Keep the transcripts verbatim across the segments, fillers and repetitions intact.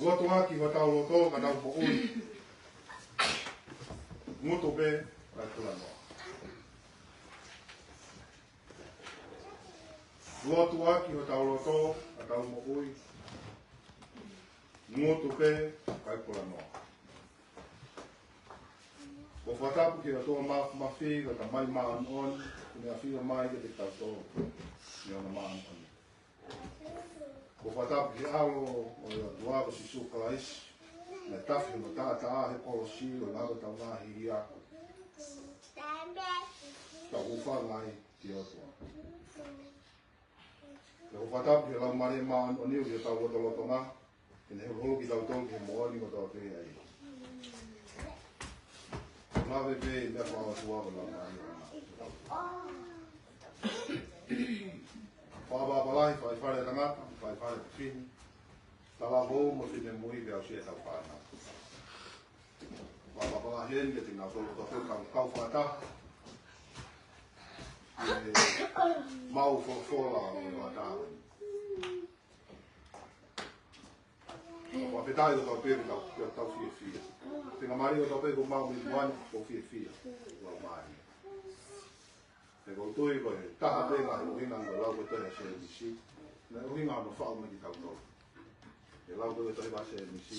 Lotu ʻaki hotau loto ka tau moʻui. Ngutu pē kae kulanoa. Lotu ʻaki hotau loto ka tau moʻui. Ngutu pē kae kulanoa. ʻOku fakatapu ki he ʻOtua Māfimafi, ko e Tamai māʻoniʻoni, ʻoku ne ʻafio mai kiate kitautolu ʻi hono māʻoniʻoni. ʻOku fakatapu ki he ʻAlo ʻo e ʻOtua ko Sīsū Kalaisi, naʻe tafe hono taʻataʻa he kolosi ʻo e ngaahi taʻu ngaahi hia. Tau hūfanga ai ki he ʻOtua. Pea ʻoku fakatapu ki he Laumālie Māʻoniʻoni ʻi hotau lotolotonga, ke ne huluhulu kitautolu ki he moʻoni kotoa pē ʻa e ʻEiki. Lave pē ʻi he meʻa fakaʻotua ʻo e Laumālie Māʻoniʻoni. Fakaʻapaʻapa lahi, fai fale tangata, fai fale fefine, talavou mo e finemui, pea aʻusia ʻetau fānau. Fakaʻapaʻapa lahi heni kiate kinautolu kotoa pē kau, kau fakataha ʻi he maʻu folofola ʻo e ʻaho ni. Fakafetaʻi kotoa pē ke tau, ke tau fiefia. Faingamālie kotoa pē kuo maʻu mei muʻa ni, ʻoku ou fiefia. Laumālie. He ʻoku ou tui ko e taha pē ngaahi ʻuhinga ʻo e lau ko e tohi ʻa Sēmisi, naʻe ʻuhinga hono faʻu mai kitautolu. ʻE lau ko e tohi ʻa Sēmisi,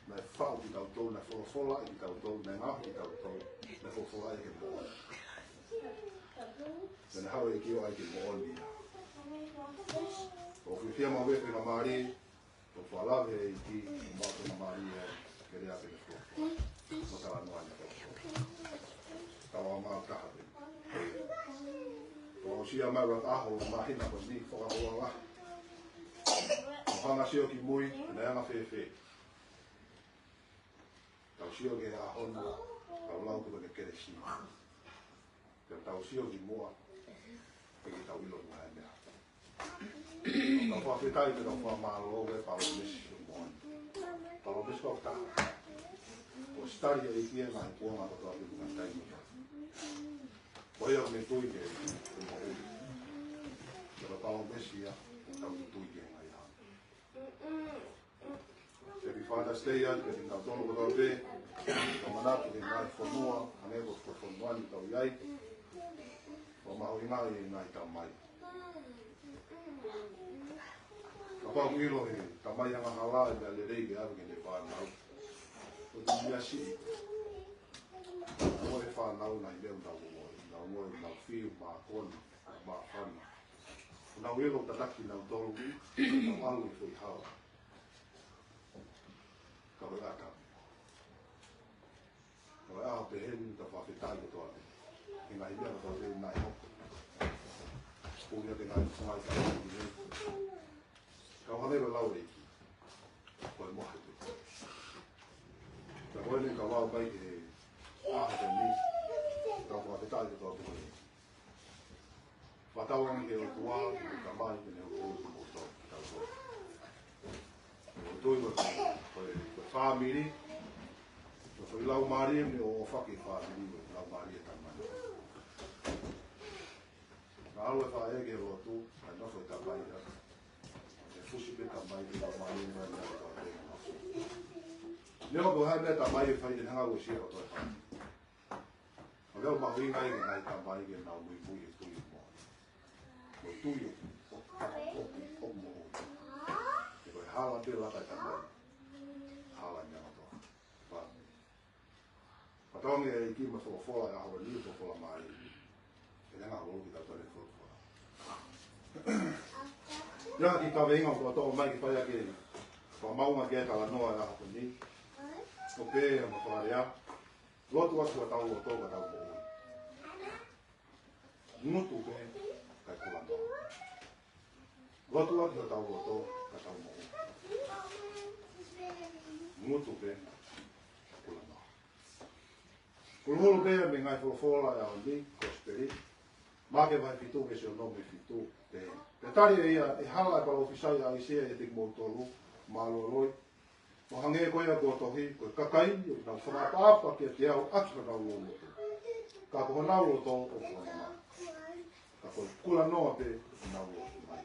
naʻe faʻu kitautolu, naʻe folofolaʻi kitautolu, naʻe ngaohi kitautolu, naʻe folofolaʻi ki he moʻoni. Naʻe haʻu e ʻEiki ʻo ʻai ke moʻoni ia. ʻOku ou fiefia maʻu pē he faingamālie, ʻoku ou lave he ʻEiki, ʻoku maʻu faingamālie ai ke lea pē ʻene folofola. Mo talanoa ʻene folofola. Tau ō mai ʻo taha pē. Tau aʻusia mai ʻa e ʻaho māhina ko eni, fakaholo lahi. ʻO hanga ʻo sio ki mui, naʻe anga fēfē. Tau sio ki he ʻaho ni, tau lau ko ʻene kelesi. Pea tau sio ki muʻa, ʻikai ke tau ʻilo ngaahi meʻa. Tau fakafetaʻi pea tau fakamālō he palōmesi ʻo e moʻoni. Palōmesi ko e taha. ʻOku tali ʻe he ʻEiki ʻa e ngaahi kuonga kotoa pē mei he taimi ni. Ko ia ʻoku ne tui ki he moʻui. Ko e palōmesi ia, tau tui ki he ngaahi ʻaho. Happy Father's Day atu kiate kinautolu kotoa pē. Tau manatu ki he ngaahi fonua, hangē ko e fonua ni ʻoku tau ʻi ai. ʻOku mahuʻinga ʻi he ngaahi tamai. Kapau ʻoku ʻilo ʻe he tamai angahala e meʻa lelei ke ʻave ki heʻene fānau, ʻoku ʻikai ke siʻi. Naʻa mo e fānau naʻe meʻa ʻo nau ongoʻi, nau ongoʻi, nau fiu, mākona, māfana. Nau ʻilo tataki kinautolu, nau ʻalu ʻi he foʻi hala. Ka ko e ʻata. Ka ko e ʻaho pehē ni tau fakafetaʻi kotoa pē. He ngaahi meʻa kotoa pē naʻe hoko. Puli ake ngaahi fanga ʻi ka ʻi he. Ka ʻoku hangē ko e lau ʻEiki. Ko e mohe pē. Ka ko eni ka lau mai ki he ʻaho ko eni. Tau fakafetaʻi kotoa pē. Fakatauange ki he ʻOtua, ki he Tamai, ke ne hoko ʻo moʻui kitautolu. ʻOku ou tui ko e, ko e, ko e fāmili, ko e foʻi laumālie, mo e ʻofa ki he fāmili, ko e laumālie ʻo e Tamai. Naʻa ʻalu e faʻē ki he lotu, kae nofo e tamai ia. ʻE fusi pē tamai, pē laumālie, mo e meʻa kotoa pē. Neongo pe ko e hā e meʻa tamai ʻe fai, te ne hanga ʻo uesia kotoa e fāmili. ʻOku mahuʻinga ai ke ngaahi tamai ke nau muimui he tui mo. Ko e tui ʻoku, ʻoku, ʻoku, ʻoku moʻui. He ko e hala pē laka e tamai. Hala ni ʻa kotoa. Pea, pea tau ʻoange ʻEiki mo e folofola ʻa e ʻaho ni, folofola mālie. Ke ne ngāue ʻaki kitautolu he folofola. ʻIo, kiʻi kaveinga ʻoku ou toʻo mai ke fai ʻaki e fakamaauʻanga ki he talanoa ʻo e ʻaho ni. ʻOku pehē hono fakalea. Lotu ʻaki hotau loto ka tau moʻui. Ngutu pē kae kulanoa. Lotu ʻaki hotau loto ka tau moʻui. Ngutu pē kulanoa. Huluhulu pē mei he ngaahi folofola ʻo e ʻaho ni, Kosipeli. Maʻake vahe fitu, veesi ono mo e fitu. Pea, pea tali ʻe ia, ʻE hala ʻa e palōfisai ʻa ʻAisea ʻiate kimoutolu, mālualoi. ʻO hangē ko ia kuo tohi, Ko e kakai ni ʻoku nau fakaʻapaʻapa kiate au ʻaki honau loloto. Ka ko honau loto ʻoku ʻoku nau. Ka ko e kulanoa pē ʻoku nau lotu mai.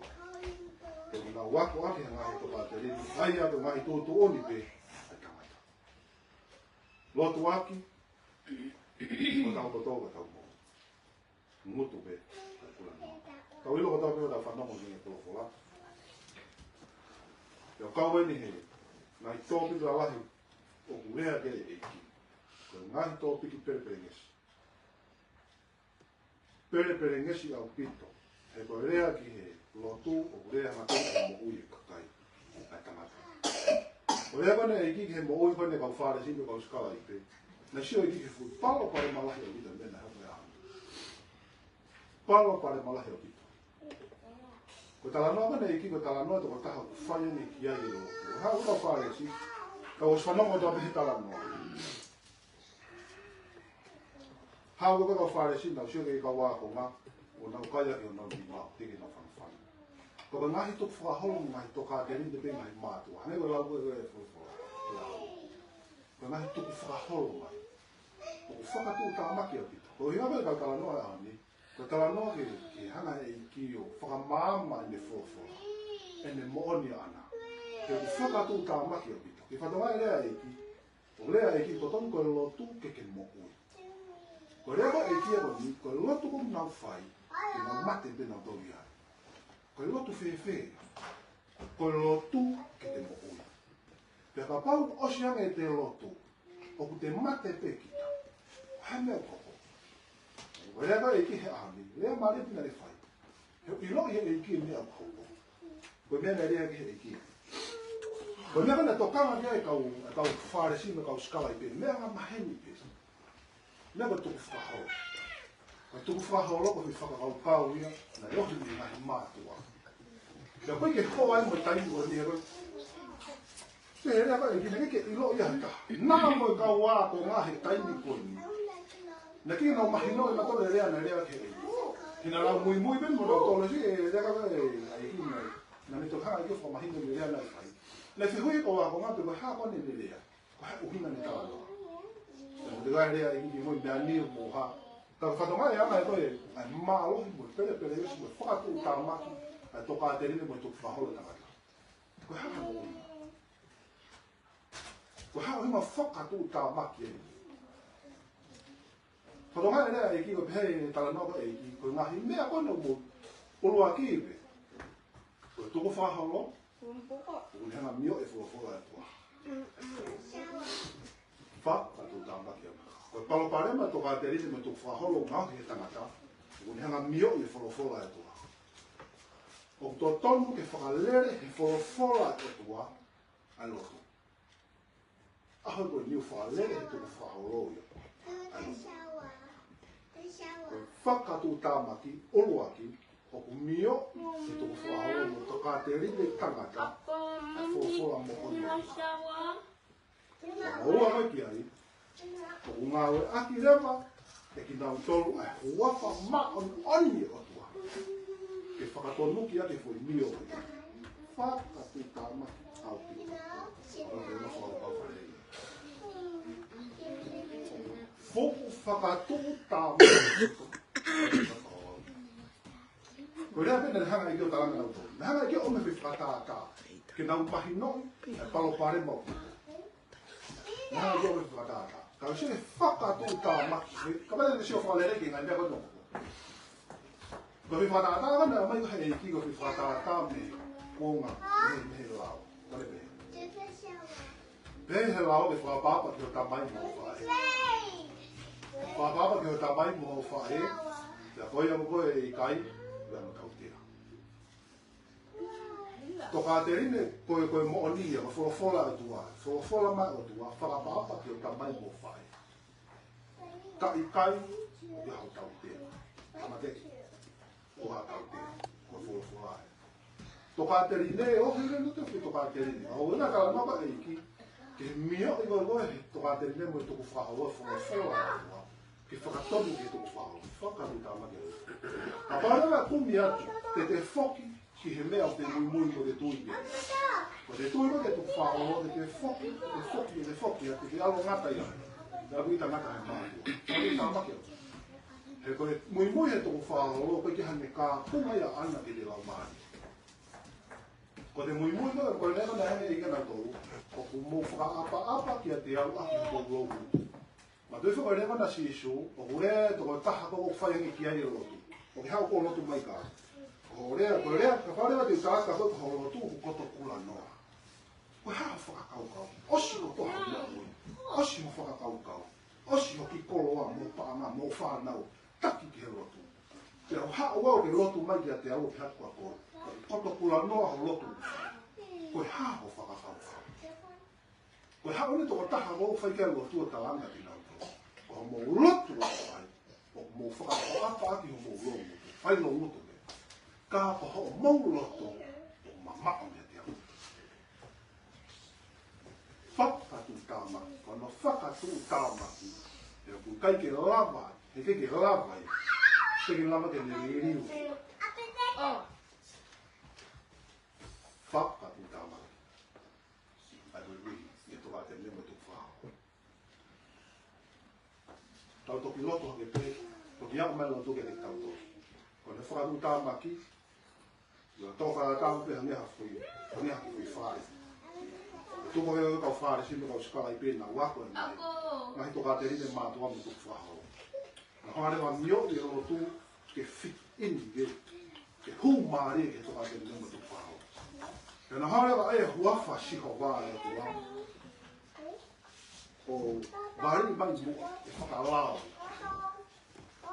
Ke nau ako ʻaki e ngaahi tokāteline, ʻa ia ko e ngaahi tuʻutuʻuni pē ʻa e tangata. Lotu ʻaki, ko tau kotoa ko tau moʻui. Ngutu pē, ʻa e kula nō. Tau ʻilo ko tau pē ko tau fanongo ki he folofola. Pea kau eni he, ngaahi tōpiki lalahi ʻoku lea ki ai e ʻEiki. Ko e ngaahi tōpiki pelepelengesi. Pelepelengesi ʻaupito. He ko e lea ki he lotu, ʻoku lea hanga ki he moʻui e kakai, ʻa e tangata. Ko e lea ko eni ʻa e ʻEiki ki he moʻui ko eni kau Fālesi mo e kau sikalaipe. Naʻe sio e ʻEiki ki he fuʻu palopalema lahi ʻaupito mena he ko e ʻaho ni. Palopalema lahi ʻaupito. Ko e talanoa ko eni ʻa e ʻEiki, ko e talanoa tokotaha ʻoku fai eni ki ai e lotu. Haʻu kau Fālesi, kau ʻosi fanongo atu pē he talanoa. Haʻu ko e kau Fālesi, nau sio ki he kau ākonga, ʻo nau kai ʻaki honau nima, teʻeki ke nau fanafana. Ko e ngaahi tukufakaholo, ngaahi tokāteline pē ngaahi mātuʻa. Hangē ko e lau ko ē, ko e folofola. Ko e ngaahi tukufakaholo mai. ʻOku fakatuʻutāmaki ʻaupito. Ko e ʻuhinga ko e kau talanoa ʻa e ʻaho ni, ko e talanoa ke, ke hanga ʻe he ʻEiki ʻo fakamaama ʻene folofola. ʻEne moʻoni ʻaʻana. He ʻoku fakatuʻutāmaki ʻaupito. Ke fakatokangaʻi e lea ʻa e ʻEiki, ʻoku lea e ʻEiki totonu ko e lotu ke ke moʻui. Ko e lea ko ē ʻa e ʻEiki ko eni, ko e lotu ʻoku nau fai, ke nau mate pē nautolu ia. Ko e lotu fēfē? Ko e lotu ke te moʻui. Pea kapau ʻosi ange ʻete lotu, ʻoku te mate pē kita. Ko e hā e meʻa ʻoku hoko? Ko e lea ko ē ʻa e ʻEiki he ʻaho ni, lea mālie pē naʻe fai. He ʻiloʻi ʻe he ʻEiki e meʻa ʻoku hoko. Ko e meʻa naʻe lea ki ai e ʻEiki. Ko e meʻa ko ē naʻe tokanga ki ai e kau, e kau Fālesi mo e kau sikalaipe. Meʻa angamaheni pē. Meʻa ko e tukufakaholo. Ko e tukufakaholo ko e foʻi fakakaukau ia naʻe ohi mei he ngaahi mātuʻa. Pea ko e ke hoa ai mo e taimi ko eni he ko e. Pea lea ko ē ʻa e ʻEiki naʻe ʻikai ke ʻiloʻi ia ha taha. Naʻa mo e kau ākonga he taimi ko eni. Naʻe ʻikai ke nau mahinoʻi ʻe nautolu e lea naʻe lea ki ai e ʻEiki. He naʻa nau muimui pē mo nautolu siʻi e lea ko ē ʻa e ʻEiki naʻe. Naʻa ne toki hanga ʻe ia ʻo fakamahino e lea naʻe fai. Naʻe fehuʻi ʻe he kau ākonga pe ko e hā ko eni ʻene lea. Ko e hā e ʻuhinga ʻene talanoa. Pea mo e lea ʻa e ʻEiki mo e meʻa ni mo ha. Ka fakatokangaʻi ange ko e, ʻa e mālohi mo e pelepelengesi mo e fakatuʻutāmaki ʻa e tokāteline mo e tukufakaholo ʻo e tangata. Ko e hā hono ʻuhinga? Ko e hā e ʻuhinga fakatuʻutāmaki eni? Fakatokangaʻi e lea ʻa e ʻEiki ko e pehē e talanoa ko ē ʻa e ʻEiki, ko e ngaahi meʻa ko eni ʻoku mou ʻuluaki pē. Ko e tukufakaholo, ʻoku ne hanga ʻo mioʻi e folofola ʻa e ʻOtua. Fakatuʻutāmaki ʻaupito. Ko e palopalema e tokāteline mo e tukufakaholo ʻoku ngaohi ʻe he tangata, ʻoku ne hanga ʻo mioʻi e folofola ʻa e ʻOtua. ʻOku totonu ke fakalele he folofola ʻa e ʻOtua ʻa e lotu. ʻAho ko eni ʻoku fakalele he tukufakaholo ia ʻa e lotu. Ko e fakatuʻutāmaki ʻuluaki, ʻoku mioʻi he tukufakaholo mo e tokāteline ʻa e tangata ʻa e folofola moʻoni. Ko hono ua mai ki ai, ʻoku ngāueʻaki leva ʻe kinautolu ʻa e huafa māʻoniʻoni ʻo e ʻOtua ke fakatonuki ʻaki e foʻi mio ko ia. Fakatuʻutāmaki ʻaupito. ʻOku lea fakakaukau fale. Fuʻu fakatuʻutāmaki. Ko e lea pē naʻe hanga ʻe ia ʻo talanga nautolu. Naʻe hanga ʻe ia ʻo ʻomai e foʻi fakatātā ke nau mahinoʻi e palopalema ʻoku. Naʻe hanga ʻe ia ʻo ʻomai e foʻi fakatātā. Ka ʻoku ʻi ai e fakatuʻutāmaki, he, kapau te te sio fakalelei ki he ngaahi meʻa ko eni. Ko e foʻi fakatātā ko ē naʻe ʻomai ʻe he ʻEiki ko e foʻi fakatātā mei he kuonga, mei he, mei he lao. Ko e pehē. Pehē ʻe he lao ke fakaʻapaʻapa ki hoʻo tamai mo hoʻo faʻē. Fakaʻapaʻapa ki hoʻo tamai mo hoʻo faʻē. Pea ko ia ʻoku ʻikai, pea mo tautea. Tokāteline ko e, ko e moʻoni ia, ko e folofola ʻa e ʻOtua. Folofola mai ʻa e ʻOtua, fakaʻapaʻapa ki hoʻo tamai mo hoʻo faʻē. Ka ʻikai, ʻoku ʻikai haʻo tautea. Tāmateʻi. ʻOku ʻikai haʻo tautea. Ko e folofola ē. Tokāteline, ʻoku ʻikai ke nau tau foʻi tokāteline. ʻOku ʻikai ke nau tau ʻEiki. Ke mioʻi ko e, ko e tokāteline mo e tukufakaholo folofola ʻa e ʻOtua. Ke fakatonu ki he tukufakaholo. Fakatuʻutāmaki. Kapau leva ʻe kumi atu, te te foki ki he meʻa ʻoku te muimui mo te tui ki ai. Ko te tui ko e tukufakaholo, te te foki, te foki, te foki, te te ʻalu ʻo ngata ia. Te ʻalu ʻo ngata he mātuʻa. Fakatuʻutāmaki. He ko e muimui he tukufakaholo, ko e ʻikai ke hane ka kuma ia ʻaʻana ki he laumālie. Ko e muimui ko e, ko e lea naʻe ʻeke kia nautolu, ʻoku mou fakaʻapaʻapa kiate au ʻaki homou loungutu. Manatuʻi foki ko e lea naʻe ʻa Sīsū, ʻoku lea ʻe toko taha ko ē ʻoku fai ange ki ai e lotu. ʻOku ke haʻu ʻo lotu mai ka. Ko e lea, ko e lea, kapau leva te u tala atu ko e lotu ʻoku koto kulanoa. Ko e hā hoʻo fakakaukau? ʻOsi kotoa hoʻo moʻui. ʻOsi hoʻo fakakaukau. ʻOsi hoʻo kiʻi koloa mo e paʻanga mo e fānau. Taki ki he lotu. Pea u haʻu au ke lotu mai kiate au ʻo ke haʻu ʻo koto kulanoa hoʻo lotu. Ko e hā hoʻo fakakaukau? Ko e haʻu eni toko taha ʻo fai ki ai e lotu ʻo tala ange kiate kinautolu. Ko hoʻomou lotu ʻoku fai, ʻoku mou fakaʻapaʻapa ʻaki homou loungutu. Fai loungutu pē. Ka ko hoʻomou lotu, ʻoku mamaʻo meiate au. Fakatuʻutāmaki, ko hono fakatuʻutāmaki. He ʻoku ʻikai ke lava, he ʻikai ke lava ia. ʻIkai ke lava ke ne liliu. Fakatuʻutāmaki. ʻA e uiuiʻi, ʻi he tokāteline mo e tukufakaholo. Tau toki lotu hake pē, toki aʻu mai lotu kiate kitautolu. Ko hono fakatuʻutāmaki, ʻio, tau fakatatau pē hangē ha foʻi, hangē ha kiʻi foʻi fale. ʻE tupu hake e kau Fālesi mo e kau sikalaipe naʻa nau ako e ngaahi, ngaahi tokāteline mātuʻa mo e tukufakaholo. Naʻa nau hanga leva ʻo mioʻi e lotu ke fit in, ke, ke hū mālie ki he tokāteline mo e tukufakaholo. Pea naʻa nau hanga leva ʻo ʻai e huafa Sihova ʻa e ʻOtua ʻo vali mai muʻa ʻe fakalao.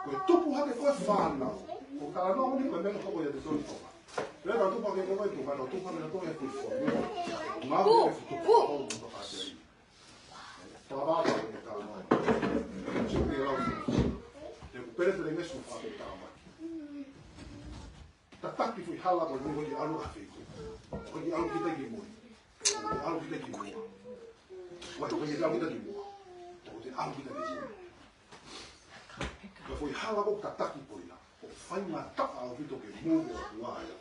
Ko e tupu hake ko ē e fānau. Ko e talanoa ko eni ko e meʻa naʻe hoko ʻiate Toni Tonga. Pea naʻe tupu hake ko ē e tupu, naʻe tupu hake ko ē e tupu. Ngā ko e futu ko e tokāteline. Pea vā ko e talanoa. Sio ki he lau. He ʻoku pelepelengesi mo fakatuʻutāmaki. Tataki foʻi hala ko eni ʻoku ʻalu ʻa e feituʻu. ʻOku ʻalu kita ki mui. ʻOku ʻalu kita ki muʻa. ʻOku ʻalu kita ki muʻa. ʻOku ʻalu kita ki muʻa. Ko e foʻi hala ko ē ʻoku tataki ko ia, ʻoku faingataʻa ʻaupito ke mou ʻo ʻoatu ia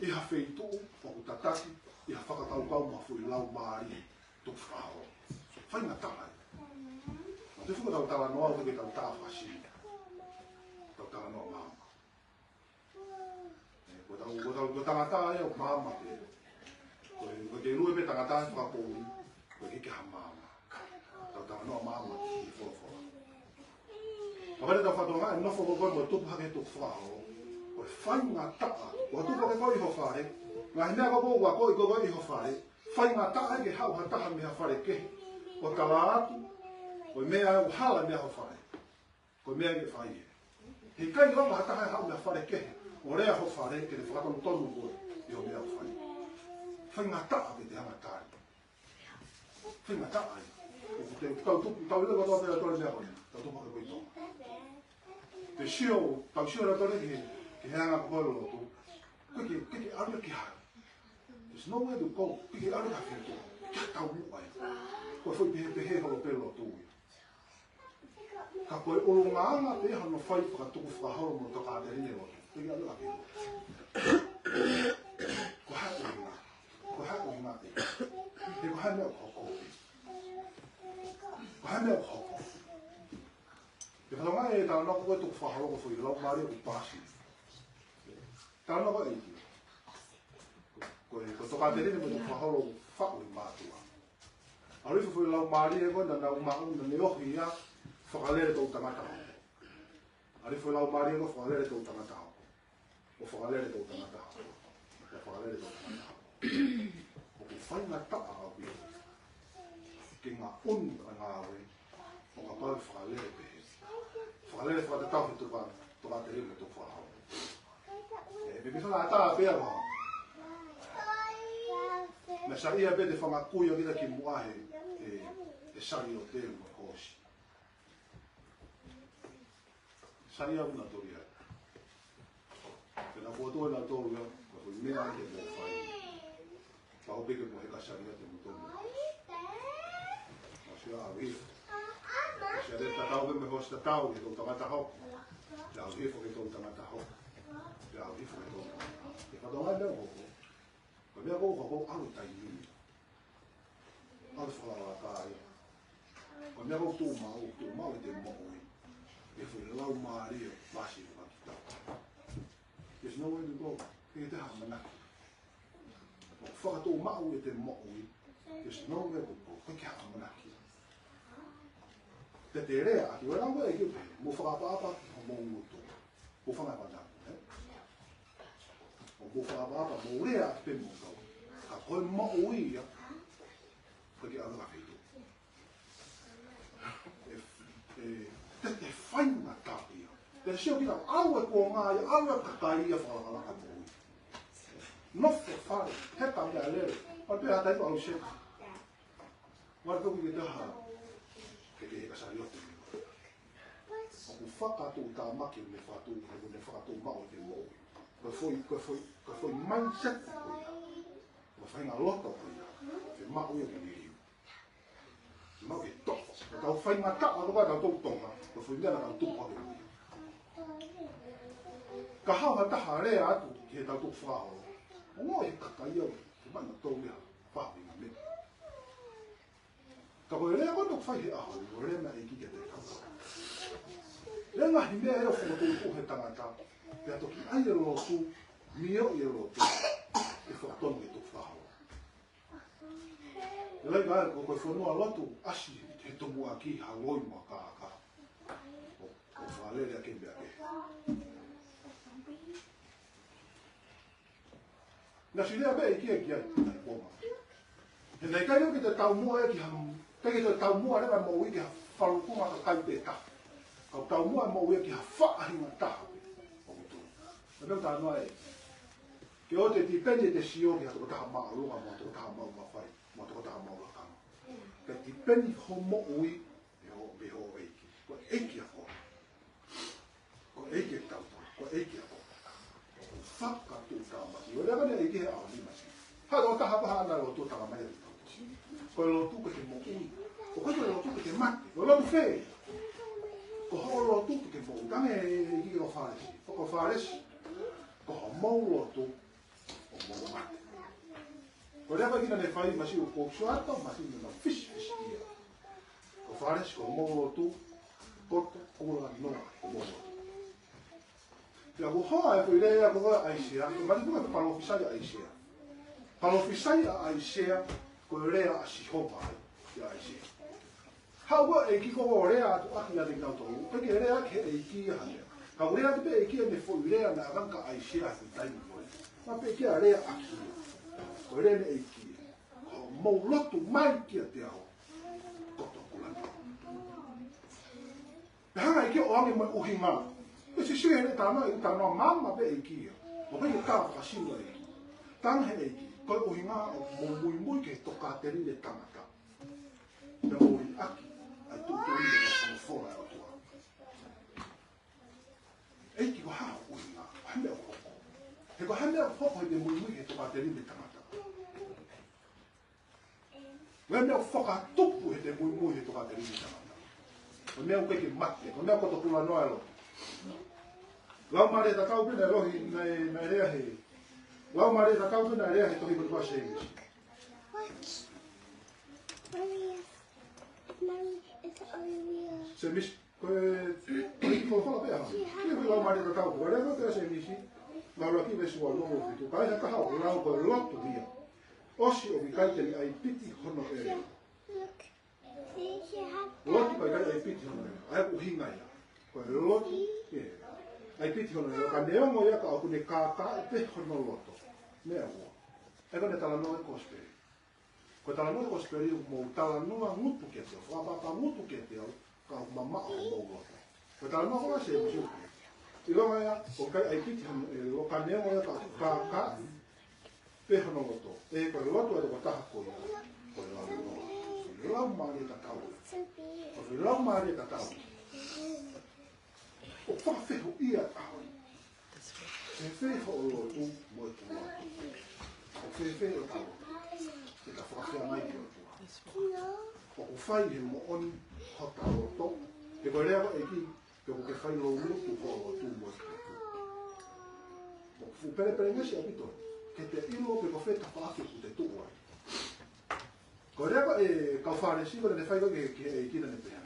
ʻi ha feituʻu ʻoku tataki ʻi ha fakakaukau mo e foʻi laumālie tukufakaholo. Faingataʻa ia. Manatuʻi foki ʻetau talanoa, ʻoku ʻikai ke tau tā fasi. Tau talanoa maama. ʻE, ko ʻetau, ko ʻetau, ko e tangata ia ʻoku maama pē. Ko e, ko e ke lue pē tangata ʻi he fakapoʻuli, ʻoku ʻikai ke ha maama. Tau talanoa maama ki he folofola. Ka ʻi heʻetau fakatokangaʻi e nofo ko ē mo e tupu hake e tukufakaholo, ko e faingataʻa. Ko e tupu hake ko ē ʻi ho fale, ngaahi meʻa ko ē ʻoku akoʻi ko ē ʻi ho fale, faingataʻa ia ke haʻu ha taha mei ha fale kehe ʻo tala atu, ko e meʻa ʻoku hala mei ho fale. Ko e meʻa ke fai ē. He ʻikai lava ha taha ʻe haʻu mei ha fale kehe ʻo lea ho fale ke ne fakatonutonu koe ʻi hoʻo meʻa ʻoku fai. Faingataʻa ke te hanga ʻo tali. Faingataʻa ia. ʻOku te tau tupu, tau leva tau pea tau meʻa ko eni. Tau tupu hake ko ē ʻi Tonga. Te sio, tau sio nautolu ki he, ki he anga ko ē e lotu. ʻOku ʻikai ke, ʻikai ke ʻalu ia ki ha. There's nowhere to go. ʻOku ʻikai ke ʻalu ia ki ha feituʻu. Ke tau muʻa ai. Ko e foʻi pehē, pehē holo pē lotu ia. Ka ko e ʻulungaanga pē ia hono fai fakatukufakaholo mo e tokāteline lotu. Pea ʻalu ʻaki. Ko e hā e ʻuhinga? Ko e hā e ʻuhinga ē? He ko e hā e meʻa ʻoku hoko? Ko e hā e meʻa ʻoku hoko? Ke fakatokangaʻi e talanoa ko ē tukufakaholo ko e foʻi laumālie ʻoku pāsili. Talanoa ko ē ʻEiki. Ko e, ko e tokāteline mo e tukufakaholo faʻu ʻe he mātuʻa. ʻAlu hifo e foʻi laumālie ko ē naʻa nau maʻu naʻa ne ohi ia, fakalele e toʻutangata hoko. ʻAlu hifo e foʻi laumālie ko ē, fakalele e toʻutangata hoko. ʻO fakalele e toʻutangata hoko. ʻO fakalele e toʻutangata hoko. ʻOku faingataʻa ʻaupito ke ngaʻunu ʻa e ngāue ʻo kapau ʻe fakalele pehē. Fakalele fakatatau he tuʻa, tokāteline mo e tukufakaholo. ʻE, pea pehē ʻe he tangata pē ia. Meʻa saiʻia pē te fanga kui ʻa kita kimuʻa he, he, he saliote mo e hoosi. Saiʻia ʻaupito nautolu ia. Pea naʻa nau fokotuʻu ʻe nautolu ia, ko e foʻi meʻa ia ke mou fai. Pau pē ke mou heka saliote mo tonu. Mo sio ʻalu hifo. Saliote tatau pē mo e hoosi tatau, he toʻutangata hoko. Pea ʻalu hifo he toʻutangata hoko. Pea ʻalu hifo he toʻutangata hoko. Ke fakatokangaʻi e meʻa ʻoku hoko. Ko e meʻa ʻoku hoko, ʻalu taimi. ʻAlu fakalaka ia. Ko e meʻa ʻoku tuʻumaʻu, tuʻumaʻu ʻi heʻete moʻui. ʻE foʻi laumālie pāsili fakakitautolu. There's nowhere to go. ʻIkai te ha ʻamanaki. ʻoku fakatoʻo maʻu ʻete moʻui, there's nowhere to go, ʻoku ʻikai ke ʻamanaki. Te te lea ʻaki, ʻo lau ʻe ʻEiki pē, mou fakaʻapaʻapa ki homou ngutu. Mou fakaʻapaʻapa, ē? Mou fakaʻapaʻapa, mou lea ʻaki pē moutolu. Ka ko e moʻui ia, ʻoku ʻikai ke ʻalu ka feituʻu. ʻE, ʻe, te, te faingataʻa ia. Te sio ki ai, ʻalu e kuonga ia, ʻalu e kakai ia fakalakalaka moʻui. Nofo fale, heka meʻalele, pea pehē ʻe ha taimi ʻalu seka. Wala ko ki te ha, ke ke heka saliote. ʻOku fakatuʻutāmaki ʻene fakatuʻu, ʻene fakatuʻu maʻu ʻete moʻui. Ko e foʻi, ko e foʻi, ko e foʻi mindset ko ia. Ko e faʻahinga loto ko ia. Ke maʻu ia ke liliu. Mau ke tofo. Ka tau faingataʻa ʻo ka tau tau Tonga, ko e foʻi meʻa naʻa tau tupu ʻaki. Ka haʻu ha taha lea atu ki he tau tupu fakaholo. ʻO ngoi he kakai au, ke mai na tau lea, pāpinga me. Ka ko e lea ko ē ʻoku fai he ʻaho ni, ko e lea naʻe ʻEiki kiate kitautolu. Lea ngaahi meʻa ʻe ʻilo fakatupu he tangata, pea toki ʻai e lotu, mioʻi e lotu, ʻe fakatonu he tupu fakaholo. ʻE lai ka ko, ko e fonua lotu, ʻasi he tomuʻaki ha loi mo e kākā. ʻO, ʻo fakalele ʻaki meʻa kehe. Naʻe ʻosi lea pē ʻEiki ia ki ai, ʻi he kuonga. He naʻe ʻikai ke te taumuʻa ia ki ha, ʻikai ke te taumuʻa leva moʻui ki ha falukunga kakai pē taha. Ka ʻoku taumuʻa moʻui ia ki ha faʻahinga taha pē. ʻOku tonu. ʻE meʻa talanoa ē. Ke ʻoua te tipeni ʻete sio ki ha tokotaha māʻolunga, mo ha tokotaha maʻu mafai, mo ha tokotaha maʻu lakanga. Ke tipeni ho moʻui, mei ho, mei ho ʻEiki. Ko e ʻEiki ʻa koe. Ko e ʻEiki ʻa kitautolu. Ko e ʻEiki ʻa koe. Fakatuʻutāmaki. ʻO lea ʻa e ʻEiki he ʻaho ni masi. Ha tokotaha pē haʻana lotu ʻo tala mai ʻa kitautolu. Ko e lotu ke ke moʻui. ʻOku ʻikai ko e lotu ke ke mate. Ko e lotu fē. Ko hoʻo lotu ke ke moʻui. Tala ange ʻe he ʻEiki ko Fālesi. Ko Fālesi. Ko hoʻomou lotu ʻoku mou mate. Ko e lea ko ē ʻEiki naʻa ne fai masi ʻo ko Suato, masi naʻa nau fisifisi ia. Ko Fālesi ko hoʻomou lotu, koto kulanoa hoʻomou lotu. Pea ko e hoa e foʻi lea ia ko ē ʻa ʻAisea, ko e mali ko ē palōfisai ʻa ʻAisea. Palōfisai ʻa ʻAisea, ko e lea ʻa Sihova ia ʻia ʻAisea. Haʻu ʻa e ʻEiki ko ē ʻo lea atu ʻaki ʻiate kinautolu, ʻikai ke lea ki he ʻEiki ia ha meʻa. Ka ʻoku lea atu pē ʻEiki ʻene foʻi lea naʻe ʻakanaka ʻAisea he taimi ko ē. Naʻe pehē ʻEiki ʻa lea ʻaki ia. Ko e lea ʻene ʻEiki ia. Ko hoʻomou lotu mai kiate au. Koto kulanoa. Pea hanga ʻEiki ʻo ʻoange mo e ʻuhinga. Pea sio he talanoa, ʻi he talanoa maama pē ʻEiki ia. ʻO pehē ʻe tau fakasino ʻEiki. Tala ange he ʻEiki. Ko e ʻuhinga ʻoku mou muimui ki he tokāteline tangata. Pea mou liʻaki ʻa e tuʻutuʻuni ʻa e folofola ʻa e ʻOtua. ʻEiki ko e hā hoʻo ʻuhinga, ko e hā e meʻa ʻoku hoko. He ko e hā e meʻa ʻoku hoko heʻete muimui he tokāteline tangata. Ko e hā e meʻa ʻoku fakatupu heʻete muimui he tokāteline tangata. Ko e meʻa ʻoku ʻikai ke mate, ko e meʻa ʻoku koto kulanoa e lotu. Laumālie tatau pē naʻe lohi, naʻe, naʻe lea he. Laumālie tatau pē naʻe lea he tohi ko ē ʻa Sēmisi. Sēmisi, ko e, ko e folofola pē ʻa. Ko e Laumālie tatau, ko e lea ko ē ʻa Sēmisi, vahe ʻuluaki veesi ua noa fitu, ka ai ha taha ʻoku lau ko e lotu ia. ʻOsi ʻoku ʻikai te ne ʻai piti hono ʻelelo. Lotu ka ʻikai ʻai piti hono ʻelelo. ʻA ia ʻoku ʻuhinga ia. Ko e lotu, ē. ʻAi piti hono ʻelelo. Ka neongo ia ka ʻoku ne kākaaʻi pē hono loto. Meʻa ua. ʻA ia ko ʻene talanoa e kosipeli. Ko e talanoa e kosipeli ʻoku mou talanoa ngutu kiate au. Fakaʻapaʻapa ngutu kiate au. Ka ʻoku mamaʻo hoʻomou loto. Ko e talanoa ko ē ʻa Sēmisi ʻoku. ʻIlonga ia, ʻoku ʻikai ʻai piti hono ʻelelo. Ka neongo ia ka ʻoku kākaaʻi pē hono loto. ʻE ko e lotu ʻa e tokotaha ko ia. Ko e launoa. Laumālie tatau. Ko e laumālie tatau. ʻOku fakafehuʻia ʻa e ʻaho ni. Fēfē hoʻo lotu mo ʻeku lotu. ʻOku fēfē hotau lotu. Ke ta fakafeangai ki he ʻOtua. ʻOku fai he moʻoni hotau lotu. He ko e lea ʻa e ʻEiki, ke ʻoku ke fai lou lotu hoʻo lotu mo ʻeku lotu. ʻOku fuʻu pelepelengesi ʻaupito. Ke te ʻilo pe ko fē tafaʻaki ʻoku te tuʻu ai. Ko e lea ko ē ʻa e kau Fālesi ko ē naʻe fai ko ē ki he, ki he ʻEiki naʻa ne pehē.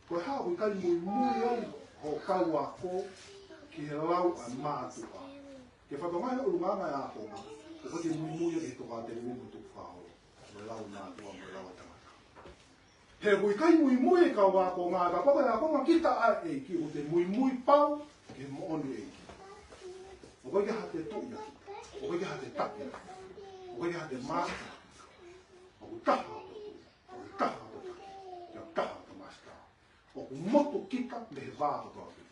Ko e hā ʻoku ʻikai muimui ai hoʻo kau ako ki he lau ʻa e mātuʻa. Ke fatongia he ʻulungaanga ʻa e ākonga. ʻOku ʻikai ke muimui ia ki he tokāteline mo e tukufakaholo, mo e lau ʻa e mātuʻa, mo e lau ʻa e tangata. He ʻoku ʻikai muimui e kau ākonga, kapau ko e ākonga kita ʻa e ʻEiki, ʻoku te muimui pau ki he moʻoni ʻEiki. ʻOku ʻikai ke ha te tuʻi ʻa kita, ʻoku ʻikai ke ha te taki ʻa kita, ʻoku ʻikai ke ha te mātuʻa. ʻOku taha ʻa kita, ʻoku taha ʻa kita, ʻoku taha ʻa kita mātuʻa. ʻOku motu kita mei he vā kotoa pē.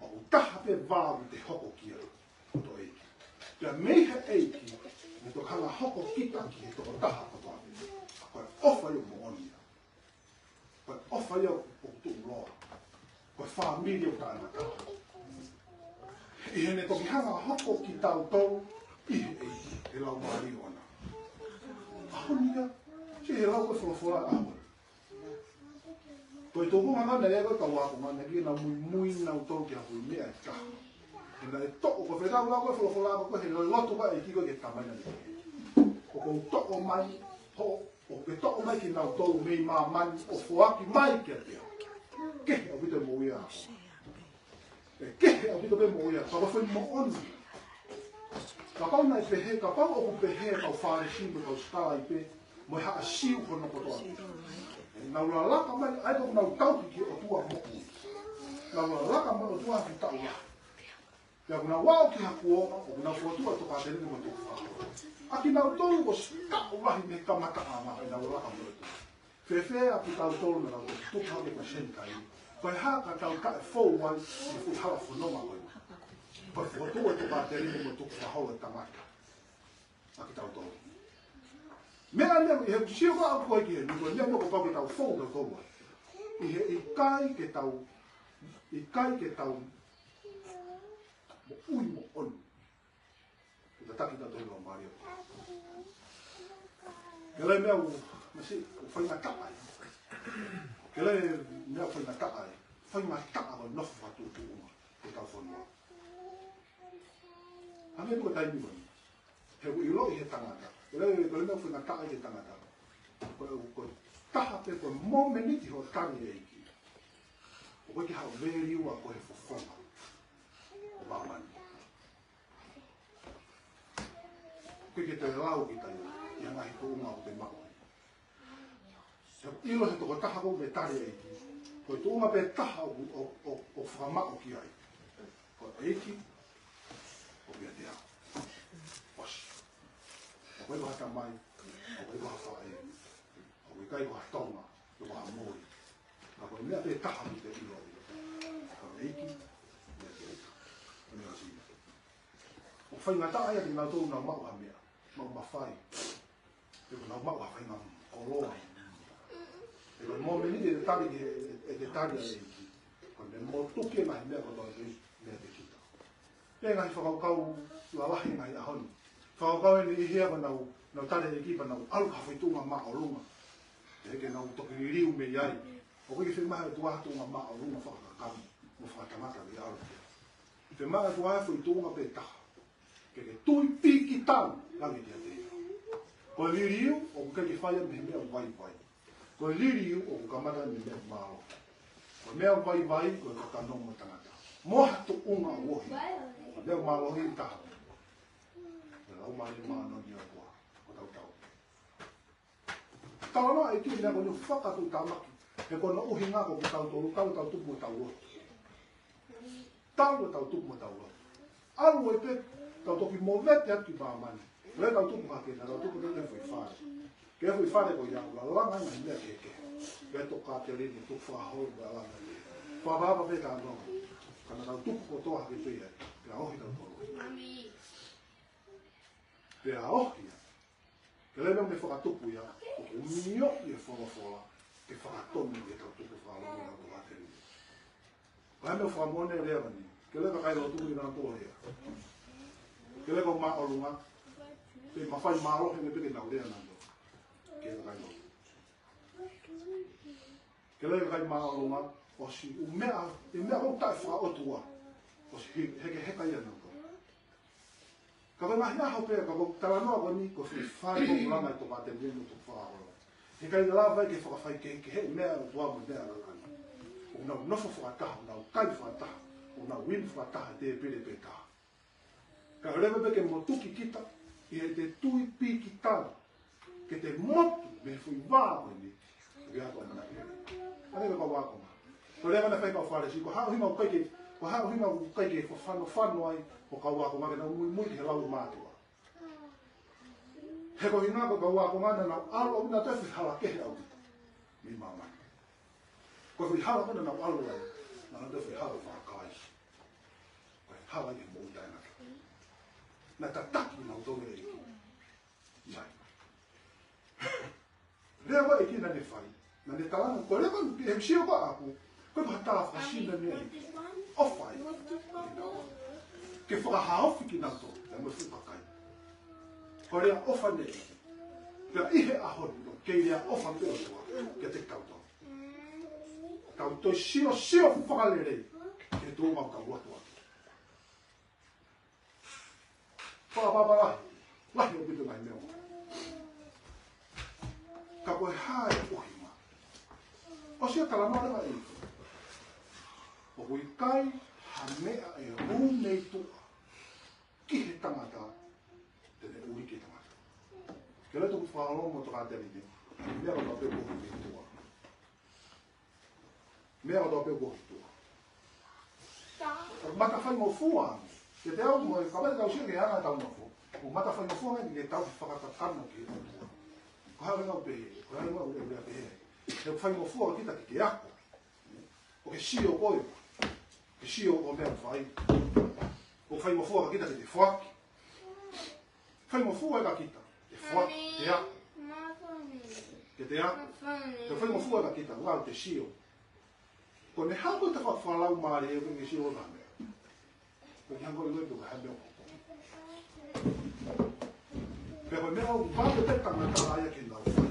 ʻOku taha pē vā ʻoku te hoko ki ai, ko e ʻEiki. Pea mei he ʻEiki, ne toki hanga hoko kita ki he tokotaha kotoa pē. Ko e ʻofa ia ʻoku moʻoni ia. Ko e ʻofa ia ʻoku tuʻuloa. Ko e fāmili ʻoku taʻengata. ʻI heʻene toki hanga hoko kitautolu ʻi he ʻEiki, he Laumālie ʻoʻona. ʻAho ni ia, siʻi he lau ko e folofola ʻaho ni. Ko e tōʻonga ngana ia ko e kau ākonga naʻe ʻikai ke nau muimui nautolu ki ha hui meʻa ʻe taha. He naʻe toʻo, ko e fētau lau ko e folofola ko e he lotu ko e ʻEiki ko e ke tamai na ni. ʻOku ou toʻo mai, ho, ʻoku ke toʻo mai kinautolu mei māmani ʻo foaki mai kiate au. Kehe ʻaupito e moʻui ʻaho. ʻE kehe ʻaupito pē moʻui ia, ka ko e foʻi moʻoni. Kapau naʻe pehē, kapau ʻoku pehē kau Fālesi mo e kau Sikalaipe, mo e haʻa Siu hono kotoa. ʻE nau lalaka mai, ʻa ia ʻoku nau tauhi ki he ʻOtua moʻui. Nau lalaka mai ʻOtua ki taʻu lahi. Pea ʻoku nau aʻu ki ha kuonga, ʻoku nau fokotuʻu ʻa e tokāteline mo e tukufakaholo. ʻA kinautolu kuo ʻosi taʻu lahi mei he kamataʻanga, ʻenau lalaka mai ʻOtua. Fēfē ʻa kitautolu naʻa tau tupu hake ko e Senitaile? Ko e hā ka tau taʻefou ai ʻi he fuʻu hala fononga ko ē? Ko e fokotuʻu e tokāteline mo e tukufakaholo ʻa e tangata. ʻA kitautolu. Meʻa ni ʻi he sio ko ē ʻaku ko ē ki heni, ko e meʻa ni ʻoku pau ke tau fou kitautolu ai. ʻI he ʻikai ke tau, ʻikai ke tau moʻui moʻoni. Ke tataki kitautolu ʻe he Laumālie. Ke lai meʻa ʻoku, masi, ʻoku faingataʻa ai. Ke lai meʻa ʻoku faingataʻa ai. Faingataʻa ko e nofo fakatuʻutuʻunga ʻo e kau fonua. Hangē ko e taimi ko eni. He ʻoku ʻiloʻi he tangata. Ke lai, ke lai meʻa ʻoku faingataʻa ai ki he tangata. Ko e, ko e taha pē ko e momeniti hoʻo tali e ʻEiki. ʻOku ʻikai ke haʻu value ʻa koe he fofonga ʻo māmani. ʻOku ʻikai ke toe lau kita ia, ʻi he ngaahi tuʻunga ʻoku te maʻu ai. He ʻoku ʻilo he tokotaha ko ē ʻoku tali e ʻEiki. Ko e tuʻunga pē taha ʻoku, ʻoku, ʻoku, ʻoku fakamaʻu ki ai. Ko e ʻEiki, ʻoku ʻiate au. ʻOsi. ʻOku ʻikai ko ha tamai, ʻoku ʻikai ko ha faʻē, ʻoku ʻikai ko ha tonga, pe ko ha moli. Ka ko e meʻa pē taha ʻoku te ʻilo, ʻilo. Ko e ʻEiki, ʻiate au. Ko e meʻa ʻosi. ʻOku faingataʻa ia kinautolu ʻoku nau maʻu ha meʻa, maʻu mafai. Pe ko ʻenau maʻu ha faʻahinga koloa. He ko e momeniti ʻe te tali ki he, ʻe te tali ʻa e ʻEiki, ko ʻene motuki e ngaahi meʻa kotoa pē meiate kita. Pea ngaahi fakakaukau lalahi ngaahi ʻaho ni. Fakakaukau eni ʻi hea ko ʻenau, nau tali e ʻEiki pea nau ʻalu ki ha foʻi tuʻunga māʻolunga. He ke nau toki liliu mei ai. ʻOku ʻikai ke fiemaʻu ʻe he ʻOtua ha tuʻunga māʻolunga fakakakamu mo fakatangata ke ʻalu ki ai. Fiemaʻu ʻe he ʻOtua ha foʻi tuʻunga pē taha. Ke ke tui pīkitai langi kiate ia. Ko e liliu ʻoku ʻikai ke fai ia mei he meʻa ʻoku vaivai. Ko e liliu ʻoku kamata mei he meʻa ʻoku mālohi. Ko e meʻa ʻoku vaivai ko e kakano mo e tangata. Mo ha tuʻunga ʻoku ohi. Ko e meʻa ʻoku mālohi ʻe taha. Ko e Laumālie Māʻoniʻoni ʻo e ʻOtua. Ko tautau. Talanoa e kiʻi meʻa ko eni ʻoku fakatuʻutāmaki. He ko hono ʻuhinga ko kitautolu, talu ʻetau tupu mo ʻetau lotu. Talu ʻetau tupu mo ʻetau lotu. ʻAlu ai pē, tau toki movete atu ki māmani. Lele ʻetau tupu hake, naʻa tau tupu ki he foʻi fale. Ki he foʻi fale ko ia, ʻoku lalanga ai ngaahi meʻa kehekehe. Pea tokāteline, tukufakaholo, lalanga ai. Fakaava pē ka no. Ka naʻa tau tupu kotoa hake pē ia. Pea ohi tautolu. Pea ohi ia. Ke lele meʻa ʻoku ne fakatupu ia, ʻoku mioʻi e folofola, ke fakatonu ʻi heʻetau tukufakaholo mo ʻetau tokāteline. Ko e meʻa fakamoʻoni leva ni, ke lele kakai lotu ki nana tolo hea. Ke lele kau māʻolunga, pe mafai mālohi ange pē ke nau lea nana tolo. Ke lele kakai lotu. Ke lele kakai māʻolunga, ʻosi, ʻū meʻa, ʻū meʻa ʻoku taʻe fakaʻotua. ʻOsi, he, hekeheka ia nana tolo. Ka ko e ngaahi ʻaho pē, ka ko e talanoa ko eni, ko e foʻi fale ko ē ʻoku langa e tokāteline mo e tukufakaholo. He ʻikai lava ke fakafaikehekeheʻi e meʻa ʻa e ʻOtua mo e meʻa ʻa e kakai. ʻOku nau nofo fakataha, ʻoku nau kai fakataha, ʻoku nau inu fakataha he tēpile pē taha. Ka ʻoku lava pē ke motuki kita, ʻi heʻete tui pīkitai, ke te motu mei he foʻi vā ko eni, ke ako mana ke. Ane me kau ako ma. Ko e lea naʻe fai ʻe he kau Fālesi, ko e hā e ʻuhinga ʻoku ʻikai ke, ko e hā e ʻuhinga ʻoku ʻikai ke fafanofano ai hoʻo kau ako ma ke nau muimui ki he lau ʻa e mātuʻa. He ko e ʻuhinga ko e kau ako ma naʻa nau ʻalu ʻo nau toe fai hala kehe ʻaupito mei māmani. Ko e foʻi hala ko ē naʻa nau ʻalu ai, naʻa nau toe fai hala faka-Kalaisi. Ko e hala ʻi he moʻui taʻengata. Naʻe tataki kinautolu ʻe he ʻEiki. Sai. Lea ko ē ʻEiki naʻa ne fai. Naʻa ne tala ange, ko e lea ko ē, he sio ko ē ʻaku, ko e hā e tala fakasino ʻa e ʻEiki. ʻOfa ai. Ke fakahaofi kinautolu, ʻa e moʻui fakakai. Ko e lea ʻofa ʻa e ʻEiki. Pea ʻi he ʻaho ni, kei lea ʻofa pē ʻa e ʻOtua kiate kitautolu. Tau toe sio, sio fakalelei, ke tau mau tau atu atu. Fakapapala, lahi ʻaupito ngaahi meʻa. Ka ko e hā e ʻuhinga? ʻOsi ʻa e talanoa leva ʻi. ʻOku ʻikai ha meʻa ʻe hū mei tuʻa ki he tangata, te ne ʻuliʻi e tangata. Ke lea tuku fakalongo mo tokāteline, meʻa kotoa pē ʻoku hū mei tuʻa. Meʻa kotoa pē ʻoku hū mei tuʻa. Mata faingofua. Ke te au mo e kapau te tau sio ki he anga ʻetau nofo. ʻOku mata faingofua ngai ke tau fakakakano ki he ʻOtua. Ko e hā e ʻuhinga ʻoku pehē, ko e hā e ʻuhinga ʻoku pehē. He ʻoku faingofua kita ke ke ako. ʻO ke sio koe. Ke sio ʻo meʻa fai. ʻOku faingofua kita ke te foaki. Faingofua ʻikai kita. Ke foaki, te ako. Ke te ako. Ke faingofua ʻikai kita, lau te sio. Ko ʻene hā ko e tafa fakalaumālie ʻoku ke sio ʻo meʻa. Ko e hangē ko e ʻilo ʻe pē ko e hā e meʻa. Pea ko e meʻa ʻoku vave pē tangata ia ke nau fai.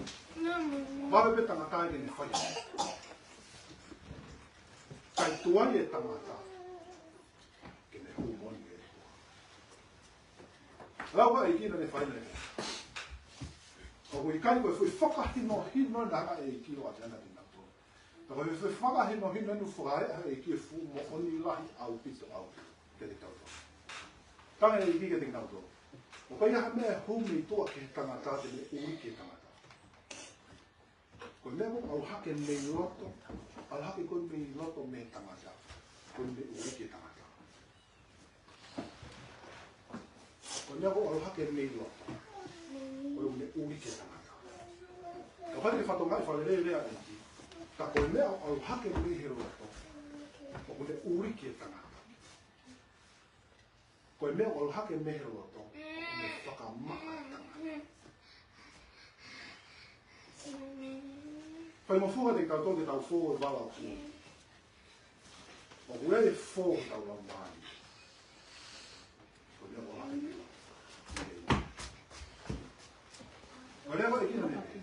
Vave pē tangata ia ke ne fai. Kae tuai e tangata ke ne hū moʻoni ki he ʻOtua. Lau ʻa e ʻEiki naʻa ne fai naʻe. ʻOku ʻikai ko e foʻi fakahinohino naʻe hanga ʻe he ʻEiki ʻo ʻave ʻa kinautolu. Ka ko e foʻi fakahinohino naʻe fakaeʻa ʻe he ʻEiki e fuʻu moʻoni lahi ʻaupito ʻaupito kiate kitautolu. Talaange ʻe he ʻEiki kiate kinautolu, ʻoku ʻikai ha meʻa ʻe hū mei tuʻa ki he tangata te ne ʻuliʻi e tangata. Ko e meʻa ʻoku ʻalu hake mei loto, ʻalu hake ko ē mei loto mei he tangata, ko ʻene ʻuliʻi e tangata. Ko e meʻa ʻoku ʻalu hake mei loto, ko ʻene ʻuliʻi e tangata. Kapau te ke fakatokangaʻi fakalelei e lea ʻa e ʻEiki, ka ko e meʻa ʻoku ʻalu hake mei he loto, ko ʻene ʻuliʻi e tangata. Ko e meʻa ʻoku ʻalu hake mei he loto, ʻoku ne fakamaʻa e tangata. Faingofua kiate kitautolu ke tau fou he vala ʻo e ʻOtua. ʻOku ʻi ai e fō ʻi hotau laumālie. Ko e meʻa ʻoku ʻalu hake mei he loto. Ko e lea ko ē ʻa e ʻEiki naʻe.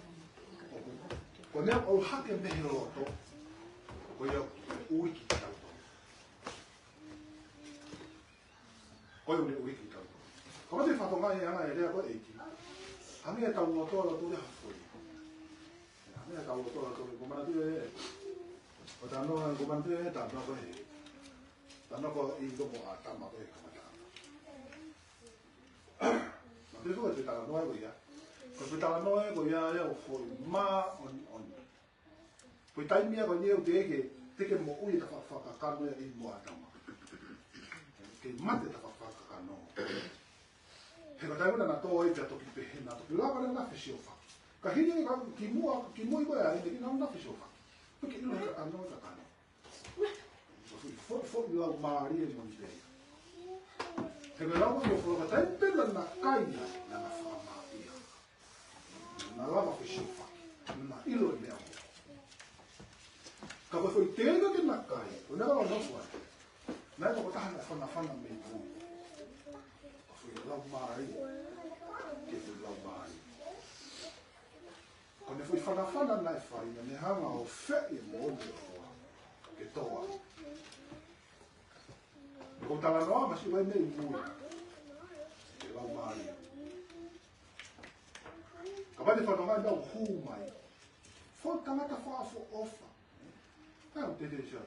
Ko e meʻa ʻoku ʻalu hake mei he loto, ko ia ʻoku ne ʻuliʻi kitautolu. Ko ia ʻoku ne ʻuliʻi kitautolu. Kapau te ke fakatokangaʻi e anga e lea ko ē ʻa e ʻEiki. Hangē ʻetau loto, loto ia ha foʻi. Hangē ʻetau loto, loto, ko e manatu ē. Ko e talanoa, ko e manatu ē, talanoa ko ē. Talanoa ko ē ʻi loto mo ʻĀtama ko ē kamata. Manatu ko e talanoa ko ia. Ko e talanoa ko ia ia ʻo e foʻi māʻoniʻoni. Ko e taimi ia ko eni ʻoku teʻeki, teʻeki moʻui e tafaʻaki fakakakano ia ʻi mo ʻĀtama. Kei mate e tafaʻaki fakakakano. He ko e taimi naʻa na tō ai pea toki pehē naʻa toki lava naʻa na fesiofaki. Ka hili ka kimuʻa, kimui ko ē ʻa ia naʻa na fesiofaki. Pea ke ʻilo he kakano, kakano. Ko e foʻi, foʻi, foʻi laumālie moʻoni pē ia. He ko e lau ko ē ʻo e folofola, taimi pē naʻa na kai ai, naʻa na fakamaʻa ia. Naʻa na lava fesiofaki, naʻa na ʻilo e meʻa moʻoni. Ka ko e foʻi tēnaki naʻa na kai, ko e naʻa na nofo ai. Naʻe tokotaha naʻe fanafana mei mui. Ko e foʻi laumālie, ko e foʻi laumālie. Ko ʻene foʻi fanafana naʻe fai, naʻa ne hanga ʻo feʻi e moʻoni ʻo e ʻOtua ke tō ai. Ko e talanoa masiva ʻeni ʻi mui. Ko e laumālie. Kapau te ke fakatokangaʻi e meʻa ʻoku hū mai. Foʻi tangata fakaʻofoʻofa. Ka te te sia.